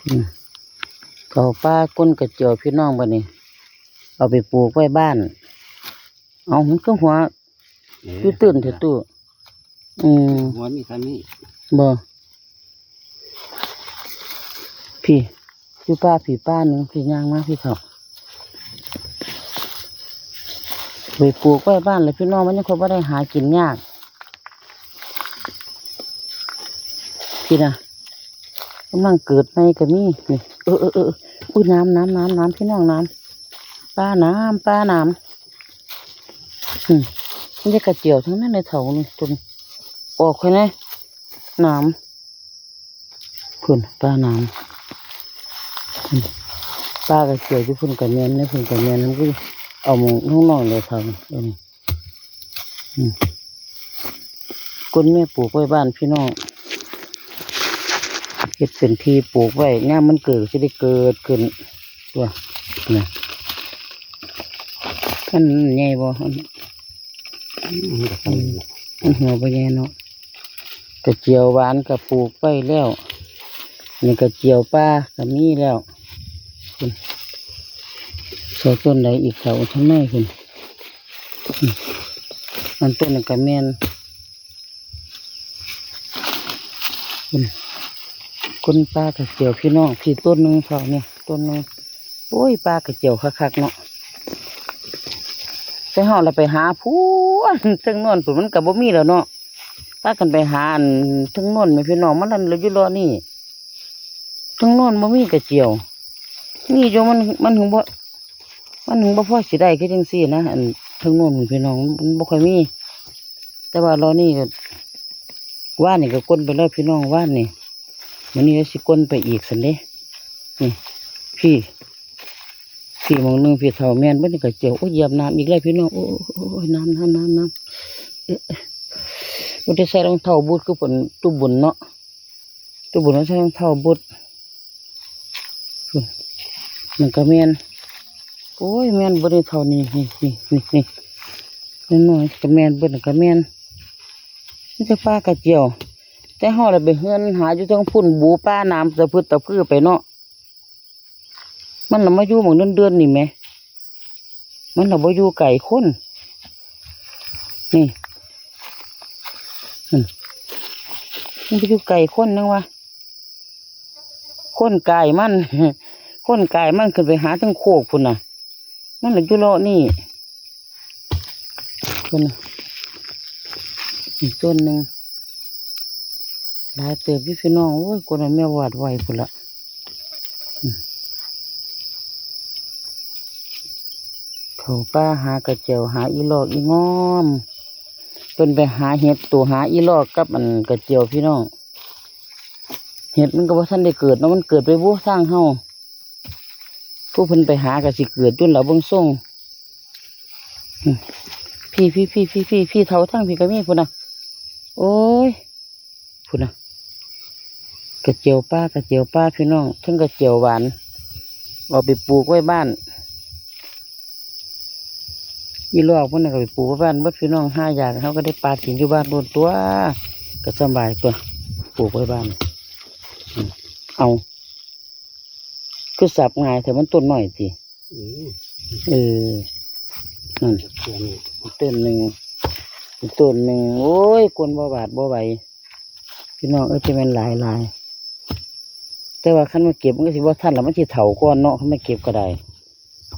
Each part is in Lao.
ອືມ ເຂົ້າປ່າກົ້ນກະຈຽວ ພີ່ນ້ອງ ບັດນີ້ ເອົາໄປປູກໄວ້ບ້ານ. ເອົາ ມັນຄືຫົວ ເອີ ຢູ່ຕື້ນແທ້ຕູ້? ອືມ ຫົວມີສ່ຳນີ້ ບໍ່? ພີ້ ຢູ່ປ່າພີ້ ປ່າໜຶ່ງ ພີ້ ຍ່າງມາພີ້ເຖົ້າ. ໄປປູກໄວ້ບ້ານແຫຼະ ພີ່ນ້ອງ ມັນຍັງຄ່ອຍບໍ່ໄດ້ຫາກິນຍາກ. ພີ້ນະ ກຳລັງເກີດໃໝ່ກໍມີນີ້. ເອີໆໆ ອຸ້ຍ ນ້ຳ ນ້ຳ ນ້ຳ ນ້ຳ ພີ່ນ້ອງ ນ້ຳ ປາ ນ້ຳ ປາ ນ້ຳ. ອືມ ມີແຕ່ກະຈຽວທັງນັ້ນເລີຍເຖົ້ານີ້ ຕົວນີ້ ອອກຂ້ອຍແດ່ ນ້ຳ. ພຸ້ນ ປານ້ຳ ອືມ ປາກະຈຽວຢູ່ພຸ້ນກະແມ່ນ ໃນພຸ້ນກະແມ່ນ ມັນຄືເອົາໝ່ອງນ້ອງໆເລີຍເຖົ້ານີ້. ອືມ ອືມ ກົ້ນແມ່ປູກໄວ້ບ້ານ ພີ່ນ້ອງ ເຮັດເປັນທີ່ປູກໄວ້ ຍາມມັນເກີດ ຊິໄດ້ເກີດຂຶ້ນຕົວະ ນະ. ມັນໃຫຍ່ບໍ່? ອືມ ມັນກໍສ່ຳນີ້ແຫຼະ ມັນຫົວບໍ່ໃຫຍ່ເນາະ. ກະຈຽວຫວານກະປູກໄວ້ແລ້ວ ນີ້ກະຈຽວປ່າກະມີແລ້ວ. ອືມ ໃສ່ຕົ້ນໃດອີກ ເຖົ້າ ທາງໃນພຸ້ນ. ອືມ ອັນຕົ້ນນັ້ນກະແມ່ນ ອືມ ກົ້ນປ່າກະຈຽວ ພີ່ນ້ອງ ພີ້ ຕົ້ນໜຶ່ງເຖົ້ານີ້ ຕົ້ນໜຶ່ງ. ໂອ້ຍ ປ່າກະຈຽວຄັກໆເນາະ ແຕ່ເຮົາລະໄປຫາພຸ້ນ ເທິງໂນ້ນພຸ້ນ ມັນກະບໍ່ມີແລ້ວເນາະ. ພາກັນໄປຫາອັນເທິງໂນ້ນແມ່ພີ່ນ້ອງ ມັນລະຢູ່ເລາະນີ້ ເທິງໂນ້ນບໍ່ມີກະຈຽວ ມີຢູ່ ມັນ ມັນຫຶງບໍ່ ມັນຫຶງບໍ່ພໍຊິໄດ້ຄືຈັ່ງຊີ້ນະ ອັນເທິງໂນ້ນພຸ້ນ ພີ່ນ້ອງ ມັນບໍ່ຄ່ອຍມີ. ແຕ່ວ່າເລາະນີ້ກໍ ວານນີ້ກໍກົ້ນໄປແລ້ວ ພີ່ນ້ອງ ວານນີ້ ມື້ນີ້ກໍຊິກົ້ນໄປອີກຊັ້ນເດ້. ນີ້ ພີ້ ພີ້ ໝ່ອງໜຶ່ງພີ້ເຖົ້າ ແມ່ນເບິດນີ້ກະຈຽວ. ໂອ້ຍ ຢຽບນ້ຳອີກແລ້ວ ພີ່ນ້ອງ ໂອ້ຍ ນ້ຳ ນ້ຳ ນ້ຳ ນ້ຳ. ເອີ ບໍ່ໄດ້ໃສ່ລອງເທົ້າບູດຄືເພິ່ນ ຕູ້ບຸນເນາະ ຕູ້ບຸນລາວໃສ່ລອງເທົ້າບູດ. ພຸ້ນ ມັນກະແມ່ນ ໂອ້ຍ ແມ່ນເບິດນີ້ເຖົ້ານີ້ ນີ້ ນີ້ ນີ້ ນ້ອຍໆກະແມ່ນເບິດ ກະແມ່ນ ມີແຕ່ປ່າກະຈຽວ. ແຕ່ເຮົາລະໄປເຮືອນຫາຢູ່ເທິງພຸ້ນ ບູປ່ານ້ຳຕະພຶດຕະພືໄປເນາະ. ມັນລະມາຢູ່ໝ່ອງເດືອນໆນີ້ແໝ ມັນລະບໍ່ຢູ່ໄກຄົນ ນີ້ ອືມ ມັນບໍ່ຢູ່ໄກຄົນ ຍັງວ່າ ຄົນກາຍມັນ ຄົນກາຍມັນຂຶ້ນໄປຫາເທິງໂຄກພຸ້ນນະ. ມັນລະຢູ່ເລາະນີ້ ພຸ້ນນະ ອີກຕົ້ນໜຶ່ງ ຫຼາຍເຕີບຢູ່ ພີ່ນ້ອງເອີຍ. ກົນແມ່ວາດໄວ້ພຸ້ນລະ ອືມ ເຂົ້າປ່າຫາກະແຈວ ຫາອີຫຼອກອີງອມ. ເພິ່ນໄປຫາເຫັດໂຕ ຫາອີຫຼອກກັບອັນກະແຈວ ພີ່ນ້ອງ. ເຫັດມັນກໍບໍ່ທັນໄດ້ເກີດເນາະ ມັນເກີດໄປບໍ່ທາງເຮົາ ຜູ້ເພິ່ນໄປຫາກໍຊິເກີດຢູ່ລະເບິ່ງຊົງ. ອືມ ພີ້ ພີ້ ເຖົ້າທາງພີ້ກໍມີພຸ້ນນະ. ໂອ້ຍ ພຸ້ນນະ ກະແຈວປ່າ ກະແຈວປ່າ ພີ່ນ້ອງ ເທິງກະແຈວຫວານ ເອົາໄປປູກໄວ້ບ້ານ. ອີຫຼອກພວກນັ້ນກໍໄປປູກໄວ້ບ້ານເບິດ ພີ່ນ້ອງ ຫາຢາກ ເຮົາກໍໄດ້ປາດກິນຢູ່ບ້ານໂລດຕົວະ ກໍສະບາຍຕົວະ ປູກໄວ້ບ້ານ. ອືມ ເອົາ ຄືສັບງ່າຍແທ້ ມັນຕົ້ນນ້ອຍຕິ? ອືມ ເອີ ນັ້ນ ຕົ້ນໜຶ່ງ ຕົ້ນໜຶ່ງ ໂອ້ຍ ກົ້ນບໍ່ຫວາດບໍ່ໄຫວ ພີ່ນ້ອງເອີຍ ຈະແມ່ນຫຼາຍໆ. ແຕ່ວ່າຄັນມາເກັບມັນກໍຊິບໍ່ທັນລະ ມັນຊິເຖົ້າກ່ອນເນາະ ຄັນມາເກັບກໍໄດ້.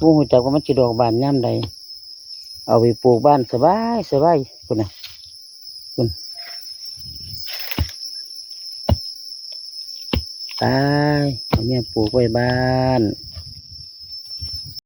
ບໍ່ຮູ້ຈັກວ່າມັນຊິດອກບານຍາມໃດ ເອົາໄປປູກບ້ານສະບາຍ ສະບາຍ ພຸ້ນນະ ພຸ້ນ ຕາຍ ເອົາເມຍປູກໄວ້ບ້ານ